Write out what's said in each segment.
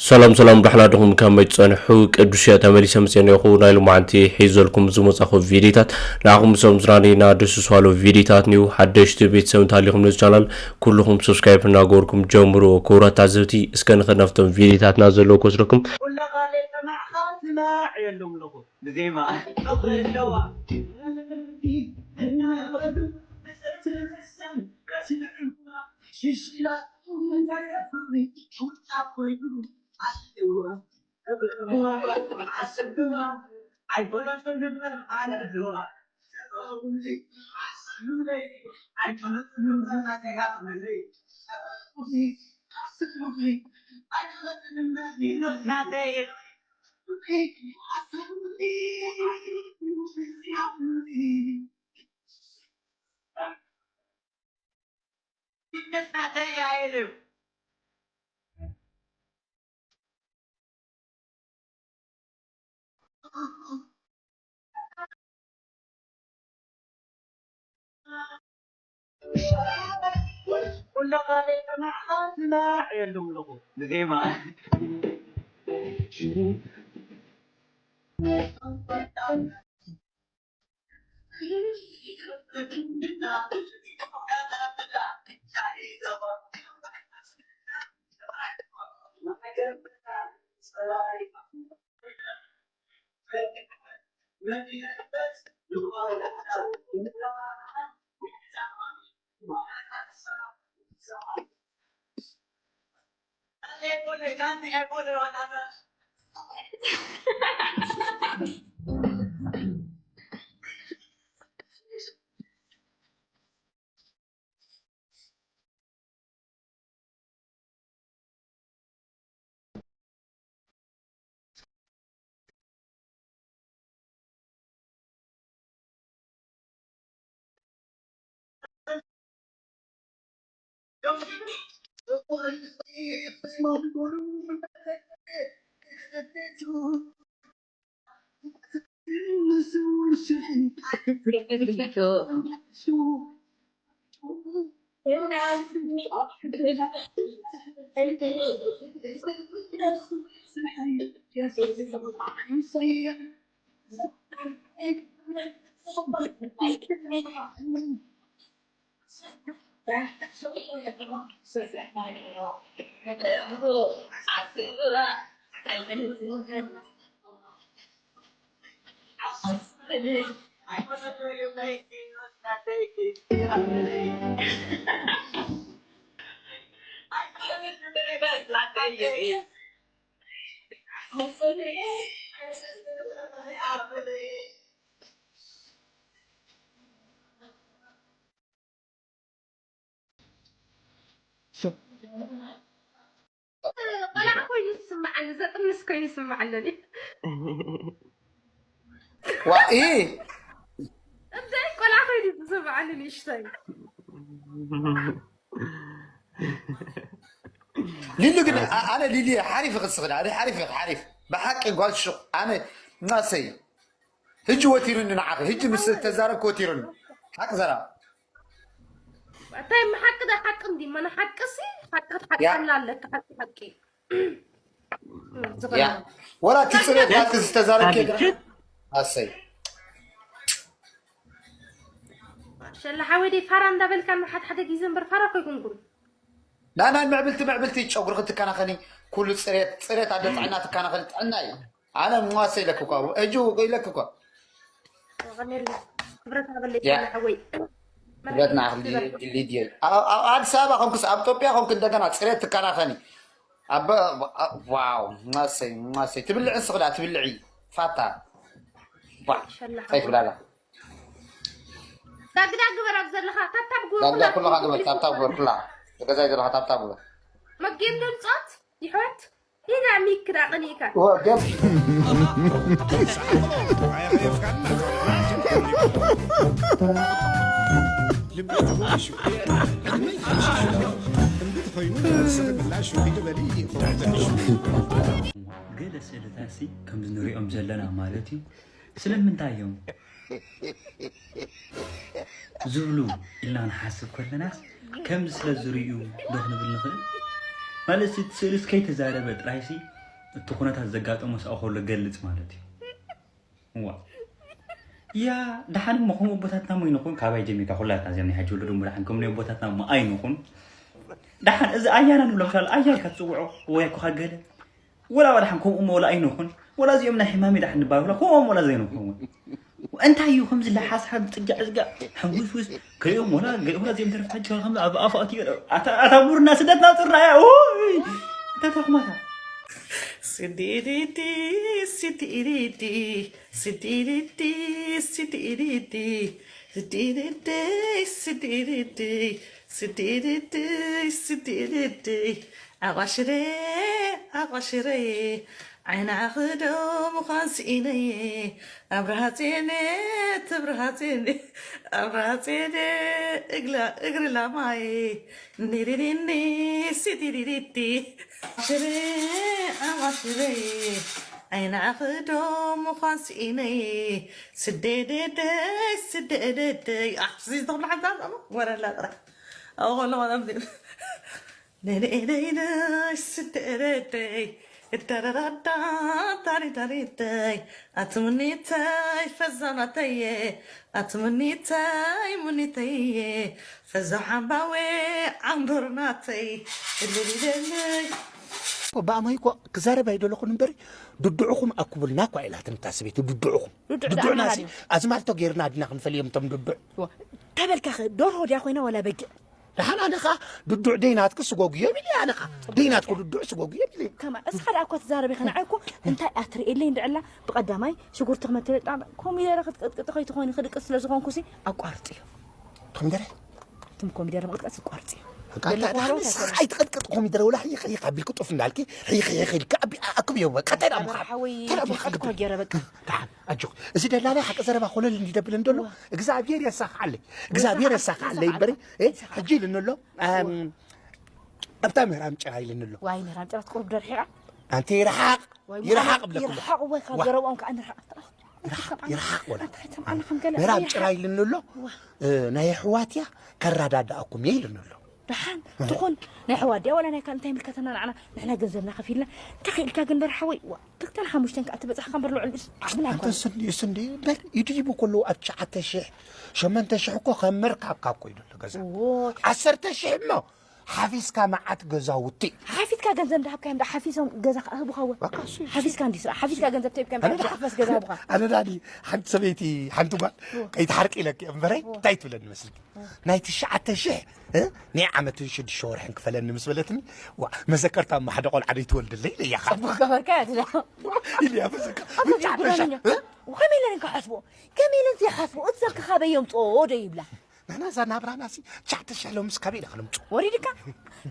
ሰላም ሰላም፣ ዳሕና ድኹም ከመይ ትጸንሑ? ቅዱስ እየ፣ ተመሊሰ መጽኤ ነይኹ። ናይ ሎማዓንቲ ሒዘልኩም ዝመጻኹ ቪዲዮታት ንዓኹም ዝሰምዝናኒና ደስ ዝባሉ ቪዲዮታት ንዩ። ሓደሽቲ ቤተሰብ እንተሃሊኹም ነዚ ቻናል ኩልኹም ሰብስክራይብ እናገበርኩም ጀምሩ። ክቡራት ታዘብቲ፣ እስከ ንኸድ ናብቶም ቪዲዮታትና ዘለዉ ክወስደኩም። ኩላ ቃል የሰማዕኻ ስማዕ የሎም ኣለኹ። ብዜማ ኣለዋ። ኩሉ ቃለይ ንዓኻ ስማዕ የሎም ኣለኹ። ብዜማ። ቆልዓ ኮይኑ ዝስምዓኒ፣ ዘጥንስ ኮይኑ ይስምዓለኒ። ዋኢ እብዳይ ቆልዓ ኮይኑ ዝስምዓኒ ንእሽተይ። ሊሉ ግን አ- ኣነ ሊሊ ሓሪፍ ክስኽል ኣነ ሓሪፍ ኢኺ ሓሪፍ ብሓቂ ጓል ሹቕ ኣነ ናሰይ ህጂ ወቲሩኒ ንዓኺ ህጂ ምስ ተዛረብኪ ወቲሩኒ ሓቂ ዘራ እንታይ ሓቂ ዳ ሓቂ እንዲ መን ሓቂ ሲ ሓቂ ክትሓቀና ኣለካ ሓቂ ሓቂ ያ ወላ እቲ ፅሬት ናትኪ ዝተዛረብኪ ኣሰይ ሸላ ሓወይ ደይ ፋራ እንዳበልካ ሓደ ሓደ ግዜ እምበር ፋራ ኮይኩንኩም ናናይ ምዕብልቲ ምዕብልቲ ጨጉሪ ክትከናኸኒ ኩሉ ፅሬት ፅሬት ኣደ ጥዕና ትከናኸኒ ጥዕና እዩ ኣነ ምዋሰ ኢለክ እኳ እጁ ኢለክ እኳ ክብረት ኣበለይ ሸላ ሓወይ ክብረትና ሊድየ ኣብ ኣዲስ ኣበባ ኮንክስ ኣብ ኢትዮጵያ ኮንክ እንደገና ፅሬት ትከናኸኒ ኣብ ዋው ማሰይ ማሰይ ትብልዕ ንስኽዳ ትብልዒ ፋታ ባ ታይ ትብላላ ዳግዳግ ግበር ኣብ ዘለኻ ታብታብ ግበር ዳግዳግ ኩላኻ ግበር ታብታብ ግበር ኩላ ገዛይ ዘለኻ ታብታብ ግበር መጌም ድምፆት ይሕወት ኢና ሚክ ዳ ቀኒእካ ገለ ስእልታትሲ ከምዚ ንሪኦም ዘለና ማለት እዩ። ስለምንታይ እዮም ዝብሉ ኢልና ንሓስብ ከለናስ ከምዚ ስለ ዝርእዩ ዶ ክንብል ንኽእል? ማለት እቲ ስእልስ ከይተዛረበ ጥራይሲ እቲ ኩነታት ዘጋጠሞ ስኣ ከሎ ገልጽ ማለት እዩ። እዋ። ያ፣ ደሓን እሞ ከምኡ ኣቦታትና እሞ ኣይንኹን፣ ካባይ ጀሚርካ ኩላትና እዚኦም ናይ ሓጂ ወለዱ እሞ ደሓን ከምኡ ኣቦታትና እሞ ኣይንኹን። ደሓን እዚ ኣያና ንብሎ ምሻል ኣያ ኢልካ ትጽውዖ ወይ እኮ ገለ። ወላ ደሓን ከምኡ እሞ ወላ ኣይንኹን። ወላ እዚኦም ናይ ሕማም ደሓን ንባል ወላ ከምኡ እሞ ወላ ዘይንኹን። እንታይ እዩ ከምዚ ለሓስሓብ ጽጋዕ ጽጋዕ ሕንጉስጉስ ከዮም ወላ ገ-፣ ወላ እዚኦም ተረፍ ሓጂ ከም ኣብ ኣፉ ኣትዩ ኣታ ኣታ ቡርና ስደትና ጥራያ። ኡይ! እንታይ ተኹማታ? ስዲዲዲ፣ ስዲዲዲ፣ ስዲዲዲ፣ ስዲዲዲ፣ ስዲዲዲ፣ ስዲዲዲ፣ ስዲዲዲ፣ ስዲዲዲ። ኣቋሽረ፣ ኣቋሽረ፣ ዓይኒ ዓኽዶ ምዃን ስኢነየ። ኣብርሃ ጼነ፣ ትብርሃ ጼነ፣ ኣብርሃ ጼነ፣ እግላ-፣ እግሪ ላማየ። ኒሪሪኒ፣ ሲቲሪሪቲ። ሽረ፣ ኣማሽረይ፣ ዓይኒ ዓኽዶ ምዃን ስኢነይ። ስደደደይ፣ ስደደደይ። ኣሕ፣ እዚ ዝተብሎ ሓንሳብ ወረላ ጥራሕ። ኣብ ኾሎ ኾሎ ኣብዚ። ነነነይነይ፣ ስደደደይ። እተረዳዳ፣ ታሪታሪተይ። ኣትምኒተይ፣ ፈዛናተየ። ኣትምኒተይ፣ ምኒተየ። ፈዛው ሓምባዌ ዓንዶር ናተይ እልልልልይ። እኮ ብኣማይ እኮ ክዛረብ ኣይደለኹን እምበሪ፣ ድድዑኹም ኣኩብልና እኳ ኢላትኒ እታ ሰበይቲ፣ ድድዑኹም። ድዱዕ ድዱዕና ደኣ ሲ፣ ኣዝማልቶ ጌርና ድና ክንፈልዮም እቶም ድዱዕ። ዋ፣ ተበልካኸ፣ ዶርሆ ድያ ኮይና ዋላ በጊዕ? ደሓን ኣነ ኸኣ ድዱዕ ደይናትኪ ስጎጉ እዮም ኢለ፣ ኣነ ኸኣ ደይናትኩ ድዱዕ ስጎጉ እዮም ኢለ። ከማ፣ እስኻ ደኣ እኳ ትዛረብ ኢኻ፣ ንዓይ እኮ እንታይ ኣትርእየለይ እንድዕላ፣ ብቐዳማይ ሽጉርቲ ክመትለጣ፣ ኮሚደረ ክትቀጥቅጢ ከይትኾኒ ክድቅስ ስለ ዝኾንኩሲ ኣቋርጥዮ። ኮሚደረ? እትም ኮሚደረ ምቕጥቀጥ ስቋርጽ እዩ። በቃ፣ ገለ ኣታ፣ ቋንቋ ኣታ፣ እንታይ ንስኻ ትብል? ኣይትቐጥቅጥ ኮሚደረ፣ ወላ ሕይኽ፣ ሕይኽ ኣቢልኪ ጡፍ እንዳልኪ፣ ሕይኽ፣ ሕይኽ ኢልኪ ኣቢ-፣ ኣክብዮ፣ በቃ፣ እንታይ ደኣ ኣበራ ምኻድ? ሓወይ፣ እንታይ ደኣ ምኻድ? ጀካት እኮ ገይረ፣ በቃ። ደሓን፣ ኣጆኽ። እዚ ደላላይ ሓቂ ዘረባ ኮለል እንዲደብል እንደሎ፣ ዋ። እግዚኣብሔር የሳኽዓለይ። እግዚኣብሔር የሳኽዓለይ። የሳኽዓለይ እምበሪ፣ እ፣ የሳኽዓለይ። ሕጂ ኢሉ እንሎ፣ ዋ። ኣም፣ ኣብታ ምህራም ጭራ ኢሉ እንሎ። ዋይ፣ ምህራም ጭራ ትቁርብ ደርሒቓ። ኣንቲ ይርሓቕ፣ ዋይ፣ ይርሓቕ ምዃኑ ብለኩም። ይርሓቕ ወይ ካብ ዋ። ዘረብኦም ከዓ ንርሓቕ። ይርሓቕ፣ ይርሓቕ ወላ። ኣንታ ኣይሰምዓና ከም ገለ ምህራም ኣይሓ-፣ ጭራ ኢሉ እንሎ። ዋ። እ፣ ናይ ኣሕዋት እያ፣ ከረዳድኣኩም እየ ኢሉኒ ኣሎ። ደሓን እህ። ትኹን ናይ ኣሕዋት ድያ ዋላ ናይ ካልእ እንታይ ይምልከተና ንዓና? ንሕና ገንዘብና ከፊልና። እንታይ ክኢልካ ግን በርሓ ወይ? ዋ፣ ክልተን ሓሙሽተን ከኣ ትበጽሕካ እምበር ልዑል ድስ ዓቕምና ኣንተ ኣይኮነን። ስንዲ፣ ስንዲ፣ በል ይድይቡ ከለዉ ኣብ ትሽዓተ ሽሕ፣ ሸሞንተ ሽሕ እኮ ከም መርካብካ እኮ እዩ ዘሎ ገዛ። እዎ። ዓሰርተ ሽሕ እሞ ሓፊስካ መዓት ገዛውቲ። ሓፊስካ ገንዘብ እንዳሃብካዮም ዳ ሓፊሶም ገዛ ክህቡኻ እወ። በቃ እሱ እዩ። ሓፊስካ እንዲ ስራሕ፣ ሓፊስካ ገንዘብ ተሂብካዮም ኣነ ዳ ዳ ሓፈስ ገዛ ሃቡኻ። ኣነ ዳኒ ሓንቲ ሰበይቲ፣ ሓንቲ ጓል እዎ። ከይትሓርቂ ኢለኪ እምበረይ፣ እዎ። እንታይ ትብለኒ መስልኪ? እዎ። ናይ ትሽዓተ ሽሕ፣ እ? ናይ ዓመትን ሽዱሽተ ወርሕን ክፈለኒ ምስ በለትኒ፣ ዋ፣ መዘከርታ እማ ሓደ ቆልዓ ደይትወልድለይ ኢለያ ኸዓ። ጽቡቕ ገበርካ እያ ትብላ። ኢለያ መዘከር-፣ ኣብ ትሽዓተ ሽሕ፣ ጉዳይ እ? ከመይ ኢለን እንካ ሓስቦ? ከመይ ኢለን ዘይሓስቦ? እቲ ሰብ ክኻበይ የምጽኦ ዶ ይብላ? ንሕና እዛ ናብራና ሲ ትሽዓተ ሽሕ ሎምስ ካበይ ኢና ክነምጽኦ? ወሪድካ?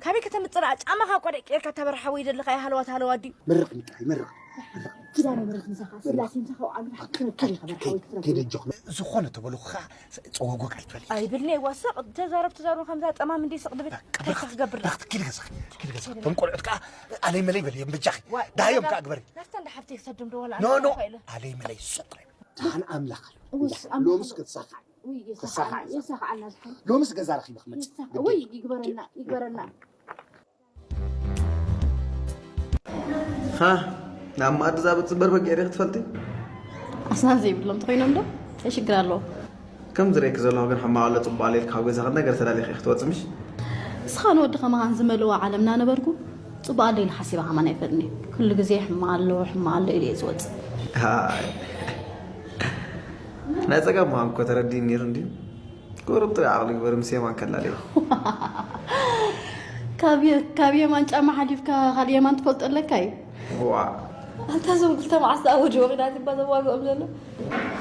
ካበይ ከተምጽእ ደኣ? ጫማኻ ቆዲዕ ቀይርካ ተበርሓ ወይ ዘለኻ ሃለዋት ሃለዋት ድዩ? ምርቕ ምጥራይ፣ ምርቕ። ኪዳነ ምሕረት ምሳኻ፣ ስላሴ ምሳኻ፣ ኣብ ዓለም ክትረክብ ኢኻ፣ በርሓ ወይ ክትረክብ። ከይደ ኣጆኹ። ዝኾነ ተበሉኹ ኸዓ፣ ጸወጎግ ኣይትበል። ኣይብልኒ፣ እዋ፣ ስቕ፣ ተዛረብ፣ ተዛረብ፣ ከምዛ ጠማም እንዲ ስቕ ድብል። በቃ፣ እንታይ በቃ፣ ክገብር? በቃ፣ ኪድ ገዛኺ፣ ኪድ ገዛኺ። እቶም ቆልዑት ከኣ ኣለይ መለይ በልዮም፣ በጃኺ። ዋ፣ ዳዮም ከኣ ግበሪ። ናብታ እንዳ ሓብተይ ክሰድም ዶ ዋላ ኖ፣ ኖ። ኣነ እኮ ኢለ። ኣለይ መለይ ሱቕ። ደሓን ኣምላኽ ኣሎ። ውስ፣ ኣምላኽ ሎምስ ኣሎ። ክትሳኻዕ። ውይ፣ የሳኻ-፣ ክሳኻ፣ የሳኻ። የሳኻዓልና ዝሓን። ሎምስ ገዛ ረኺበ ክመጽእ የሳኻ-፣ ግዲ። ውይ፣ ይግበረልና፣ ይግበረልና። ሃ፣ ናብ መኣዲ ዛብጥ ዝበር በጊዕ ዲኺ ትፈልጢ? ኣስናን ዘይብሎም ተኾይኖም ዶ? እንታይ ሽግር ኣለዎ? ከም ዝርእየኪ ዘለኹ ግን ሕማቕ ኣሎ፣ ጽቡቕ ኣሎ ኢልኪ ካብ ገዛኺ ነገር ተዳሊኺ ኢኺ ትወጺ፣ ምሽ? ንስኻ ንወዲ ከማኻን ዝመልእዋ ዓለምና ነበርኩ፣ ጽቡቕ ኣሎ ኢለ ሓሲበ ከማን ኣይፈልጥን እየ። ኩሉ ግዜ ሕማቕ ኣሎ፣ ሕማቕ ኣሎ ኢለ እየ ዝወጽእ። ሃይ። ናይ ጸጋም ምዃን እኮ ተረዲእኒ ነይሩ እንድዩ። ጎረብ ጥራይ ዓቕሊ ግበር፣ ምስ የማን ከላልዮ። ካብ የ-፣ ካብ የማን ጫማ ሓሊፍካ ካልእ የማን ትፈልጦ ኣለካ እዩ? ዋ። ኣንታ እዞም ክልተ መዓስ ዝኣወጅዎ ኲናት እባ ዘዋግኦም ዘሎ?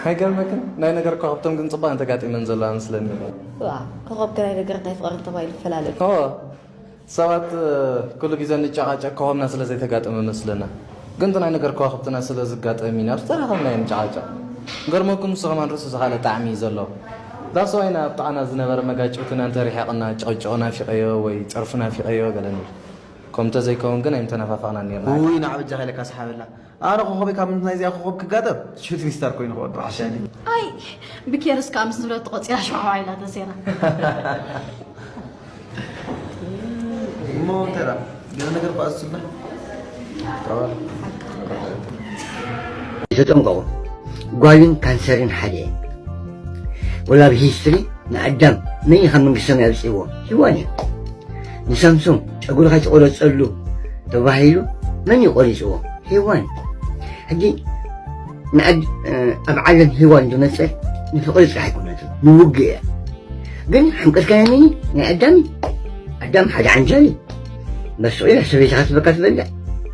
ኣይገርመክን? ናይ ነገር ከዋኽብቶም ግን ጽቡቕ እየን ተጋጢመን ዘለዋ መስለኒ። ዋ፣ ኮኸብ ከ ናይ ነገር ናይ ፍቕሪ ተባሂሉ ይፈላለ። ኦ፣ ሰባት፣ እ፣ ኩሉ ግዜ እንጨቓጨቕ ኮኸብና ስለ ዘይተጋጠመ መስለና። ግን እቲ ናይ ነገር ከዋኽብትና ስለ ዝጋጠም ኢና ዝተራኸብና እንጨቓጨቕ። ገርመኩም ንሱ ከማን ርእሱ ዝኻለ ጣዕሚ እዩ ዘለዎ። ዳስ ዋይ ናብ ጥቓና ዝነበረ መጋጭውትና እንተርሒቕና ጭቕጭቕ ናፊቐዮ ወይ ጸርፊ ናፊቐዮ ገለ ንብል። እኮ ከምኡ እንተዘይከውን ግን ኣይምተነፋፈቕናን ኔርና። ውይ፣ ንዓ በጃኻ ኢለካ ሰሓበላ። ኣነ ኮኾበይ ካብ ምንታይ እዚኣ ኮኾብ ክጋጠም? ሹቲንግ ስታር ኮይኑ ክወድቕ ሓሻኒ። ኣይ ብኬርስ ከዓ ምስ ንብረት ተቆፂራ ሸውዓዋ ኢላ ተሴራ። እሞ እንተራ ገለ ነገር ባእሱና። ተጠንቀቑ። ጓልን ካንሰርን ሓደ እየን። ወላ ኣብ ሂስትሪ ንኣዳም መን እዩ ካብ መንግስቲ ሰማይ ኣውፅእዎ? ሂዋን እዩ። ንሳምሶም ጨጉርኻ ይትቆረፀሉ ተባሂሉ መን እዩ ቆሪፅዎ? ሂዋን። ሕጂ ንኣድ ኣብ ዓለም ሂዋን ዝመፀ ንፍቕሪ ጥራሕ ኣይኮነትን፣ ንውግእ እያ። ግን ሓምቀትካያ ነኒ ናይ ኣዳም እዩ። ኣዳም ሓደ ዓንጃል እዩ። በስቑ ኢላ ሰበይትኻ ትበካ ትበልዕ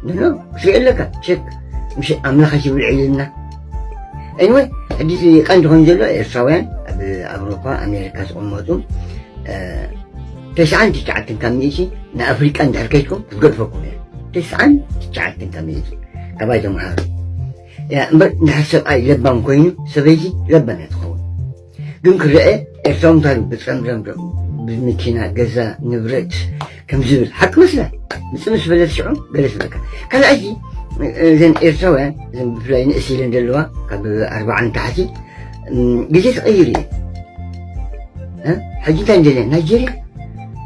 ንኖ ክትሪኦ ኣለካ። ቸክ ምሽ ኣምላኽ ኣይትብል ዕልና። ኤኒወይ፣ ሕጂ እቲ ቀንዲ ኮይኑ ዘሎ ኤርትራውያን ኣብ ኣውሮፓ ኣሜሪካ ዝቕመጡ ተስዓን ትሽዓተን ካብ ሚእቲ ንኣፍሪቃ እንድሕር ከይድኩም ክትገድፈኩም እያ። ተስዓን ትሽዓተን ካብ ሚእቲ ካባይ ተምሃሩ። እምበር እንድሕር ሰብኣይ ለባም ኮይኑ ሰበይቲ ለባም እያ ትኸውን። ግን ክረአ ኤርትራዊ እንታይ ብፀምረም ብመኪና ገዛ ንብረት ከም ዝብል ሓቂ መስላ ብፅምስ በለት ሽዑ ገለ ዝበለካ ካልኣይቲ እዘን ኤርትራውያን እዘን ብፍላይ ንእስ ኢለን ዘለዋ ካብ ኣርባዓ ንታሕቲ ግዜ ተቐይሩ እዩ። ሕጂ እንታይ እንደለ ናይጀርያ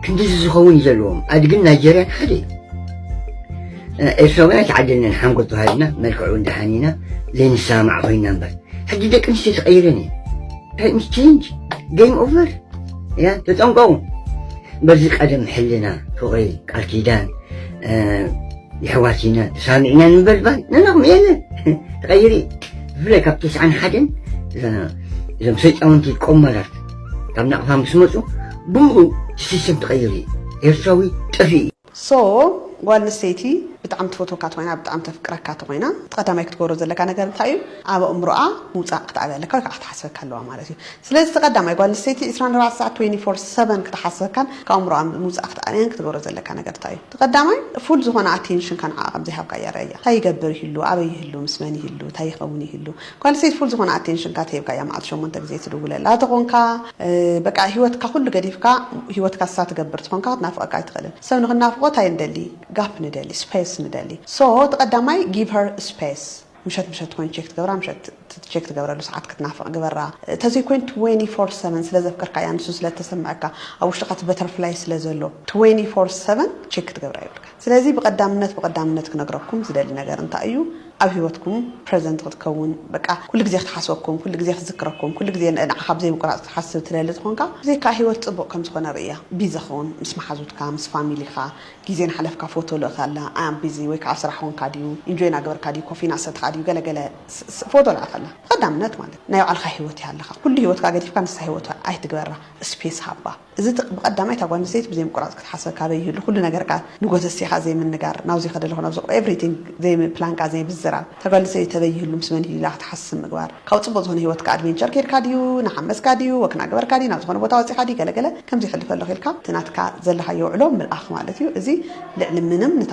ክንዲዚ ዝኸውን እዩ ዘለዎም ኣድግን ናይጀርያን ሓደ እዩ። ኤርትራውያን ተዓደልናን ሓንጎል ተዋሂብና መልክዑ እንዳሓኒና ዘይንሰማማዕ ኮይና እምበር ሕጂ ደቂ ኣንስትዮ ተቐይረን እየ። ታይምስ ቼንጅ፣ ጌም ኦቨር። ያ ተጠንቀቑ። በዚ ቀደም ሕልና ፍቕሪ ቃል ኪዳን የሕዋት ኢና ተሳሚዕና ንበልባል ነናኹም የለን ተቐይሪ። ብፍላይ ካብ ተስዓን ሓደን እዞም ሰይጣውንቲ ቆማላት ካብ ናቕፋ ምስ መፁ ብምኡ ሲስተም ተቐይሩ እዩ። ኤርትራዊ ጠፊኡ እዩ። ሶ ጓል ኣንስተይቲ ብጣዕሚ ትፈትወካ ተኮይና ብጣዕሚ ተፍቅረካ ተኮይና እቲ ቀዳማይ ክትገብሮ ዘለካ ነገር እንታይ እዩ? ኣብ ኣእምሮኣ ምውፃእ ክትኣበያ ኣለካ ወይ ከዓ ክትሓስበካ ኣለዋ ማለት እዩ። ስለዚ እቲ ቀዳማይ ጓል ኣንስተይቲ ዒስራን ኣርባዕተን ሰዓት ትዌንቲ ፎር ሰቨን ክትሓስበካን ካብ ኣእምሮኣ ምውፃእ ክትኣበያን ክትገብሮ ዘለካ ነገር እንታይ እዩ? እቲ ቀዳማይ ፉል ዝኾነ ኣቴንሽንካ ንዓኣ ከም ዘይሃብካ እያ ርእያ። እንታይ ይገብር ይህሉ? ኣበይ ይህሉ? ምስ መን ይህሉ? እንታይ ይኸውን ይህሉ? ጓል ኣንስተይቲ ፉል ዝኾነ ኣቴንሽንካ ተሂብካ እያ መዓልቲ ሸሞንተ ግዜ ትድውለላ ተኾንካ በቃ ህይወትካ ኩሉ ገዲፍካ ህይወትካ ንሳ ትገብር ተኾንካ ክትናፍቐካ ኣይትኽእልን። ሰብ ንኽናፍቖ እንታይ ንደሊ? ጋፕ ንደሊ፣ ስፔስ ንደሊ። ሶ እቲ ቀዳማይ give her space። ምሸት ምሸት ኮይኑ ቸክ ትገብራ፣ ምሸት ቸክ ትገብረሉ ሰዓት ክትናፍቕ ግበራ። ተዘይኮይኑ ትዌንቲ ፎር ሰቨን ስለ ዘፍቀርካ እያ ንሱ ስለ እተሰምዐካ ኣብ ውሽጥኻ እቲ በተርፍላይ ስለ ዘሎ ትዌንቲ ፎር ሰቨን ቸክ ክትገብራ የብልካ። ስለዚ ብቐዳምነት ብቐዳምነት ክነግረኩም ዝደሊ ነገር እንታይ እዩ? ኣብ ህይወትኩም ፕረዘንት ክትከውን በቃ ኩሉ ግዜ ክትሓስበኩም ኩሉ ግዜ ክትዝክረኩም ኩሉ ግዜ ንዓኻ ብዘይ ምቁራፅ ክትሓስብ ትደሊ ዝኾንካ ብዘይካ ህይወት ፅቡቕ ከም ዝኾነ ርእያ። ቢዚ ኸውን ምስ መሓዙትካ ምስ ፋሚሊኻ ግዜ ንሓለፍካ ፎቶ ልእኸላ ኣም ቢዚ ወይ ከዓ ስራሕ ኾንካ ድዩ ኢንጆይ ናገበርካ ድዩ ኮፊ ናሰትኻ ድዩ ገለገለ ፎቶ ልእኸላ። ብቐዳምነት ማለት ናይ ባዕልኻ ህይወት ይሃለኻ ኩሉ ህይወትካ ገዲፍካ ንሳ ህይወት ኣይትግበራ። ስፔስ ሃባ። እዚ ብቐዳማይ እታ ጓል ኣንስተይቲ ብዘይ ምቁራፅ ክትሓስበካ ኣበይ ይህሉ ኩሉ ነገርካ ንጎተሲኻ ዘይምንጋር ናብዚ ከደለኹ ናብዚ everything ዘይምፕላንካ ዘይምዝራብ እታ ጓል ኣንስተይቲ ተበይ ይህሉ ምስ መን ይህሉ ኢላ ክትሓስብ ምግባር ካብ ፅቡቅ ዝኾነ ህይወትካ ኣድቬንቸር ከይድካ ድዩ ንሓመስካ ድዩ ወክና ግበርካ ድዩ ናብ ዝኾነ ቦታ ወፂኻ ድዩ ገለገለ ከምዚ ይሕልፈ ኣለኹ ኢልካ እቲ ናትካ ዘለኻዮ ውዕሎ ምልኣኽ ማለት እዩ። እዚ ልዕሊ ምንም ንታ